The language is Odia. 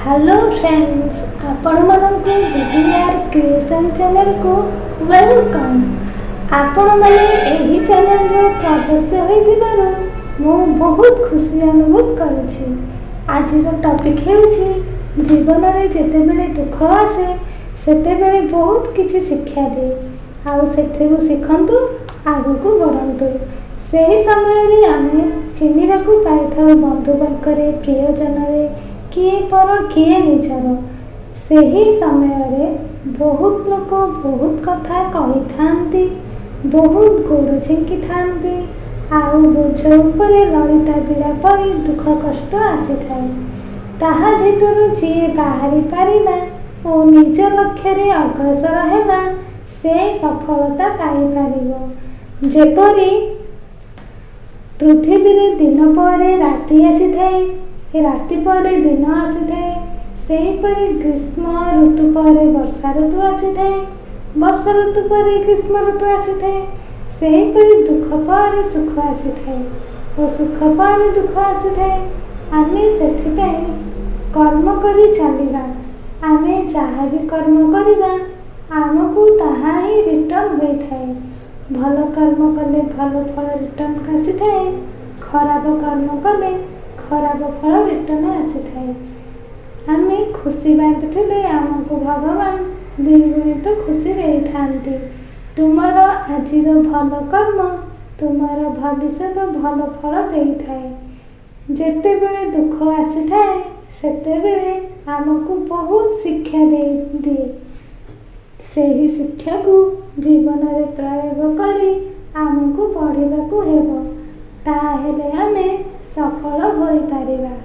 ହ୍ୟାଲୋ ଫ୍ରେଣ୍ଡସ୍, ଆପଣମାନଙ୍କୁ ବିବିଆର୍ କ୍ରିଏସନ୍ ଚ୍ୟାନେଲକୁ welcome. ଆପଣମାନେ ଏହି ଚ୍ୟାନେଲର ସଦସ୍ୟ ହୋଇଥିବାରୁ ମୁଁ ବହୁତ ଖୁସି ଅନୁଭବ କରୁଛି। ଆଜିର ଟପିକ୍ ହେଉଛି, ଜୀବନରେ ଯେତେବେଳେ ଦୁଃଖ ଆସେ ସେତେବେଳେ ବହୁତ କିଛି ଶିକ୍ଷା ଦିଏ, ଆଉ ସେଥିରୁ ଶିଖନ୍ତୁ, ଆଗକୁ ବଢ଼ନ୍ତୁ। ସେହି ସମୟରେ ଆମେ ଚିହ୍ନିବାକୁ ପାଇଥାଉ ବନ୍ଧୁବର୍ଗରେ, ପ୍ରିୟଜନରେ କିଏ ପର, କିଏ ନିଜର। ସେହି ସମୟରେ ବହୁତ ଲୋକ ବହୁତ କଥା କହିଥାନ୍ତି, ବହୁତ ଗୋଡ଼ ଝିଙ୍କିଥାନ୍ତି, ଆଉ ବୋଝ ଉପରେ ଲଳିତା ବିଡ଼ା ପରି ଦୁଃଖ କଷ୍ଟ ଆସିଥାଏ। ତାହା ଭିତରୁ ଯିଏ ବାହାରି ପାରିଲା ଓ ନିଜ ଲକ୍ଷ୍ୟରେ ଅଗ୍ରସର ହେଲା, ସେ ସଫଳତା ପାଇପାରିବ। ଯେପରି ପୃଥିବୀରେ ଦିନ ପରେ ରାତି ଆସିଥାଏ, ରାତି ପରେ ଦିନ ଆସିଥାଏ, ସେହିପରି ଗ୍ରୀଷ୍ମ ଋତୁ ପରେ ବର୍ଷା ଋତୁ ଆସିଥାଏ, ବର୍ଷା ଋତୁ ପରେ ଗ୍ରୀଷ୍ମ ଋତୁ ଆସିଥାଏ। ସେହିପରି ଦୁଃଖ ପରେ ସୁଖ ଆସିଥାଏ ଓ ସୁଖ ପରେ ଦୁଃଖ ଆସିଥାଏ। ଆମେ ସେଥିପାଇଁ କର୍ମ କରି ଚାଲିବା। ଆମେ ଯାହା ବି କର୍ମ କରିବା, ଆମକୁ ତାହା ହିଁ ରିଟର୍ଣ୍ଣ ହୋଇଥାଏ। ଭଲ କର୍ମ କଲେ ଭଲ ଫଳ ରିଟର୍ଣ୍ଣ ଆସିଥାଏ, ଖରାପ କର୍ମ କଲେ ଖରାପ ଫଳ ରିଟର୍ଣ୍ଣ ଆସିଥାଏ। ଆମେ ଖୁସି ବାଣ୍ଟିଥିଲେ ଆମକୁ ଭଗବାନ ଦ୍ୱିଗୁଣିତ ଖୁସି ଦେଇଥାନ୍ତି। ତୁମର ଆଜିର ଭଲ କର୍ମ ତୁମର ଭବିଷ୍ୟତ ଭଲ ଫଳ ଦେଇଥାଏ। ଯେତେବେଳେ ଦୁଃଖ ଆସିଥାଏ, ସେତେବେଳେ ଆମକୁ ବହୁତ ଶିକ୍ଷା ଦେଇଦିଏ। ସେହି ଶିକ୍ଷାକୁ ଜୀବନରେ ପ୍ରୟୋଗ କରି ଆମକୁ ବଢ଼ିବାକୁ ହେବ, ତାହେଲେ ଆମେ ସଫଳ ହୋଇପାରିବା।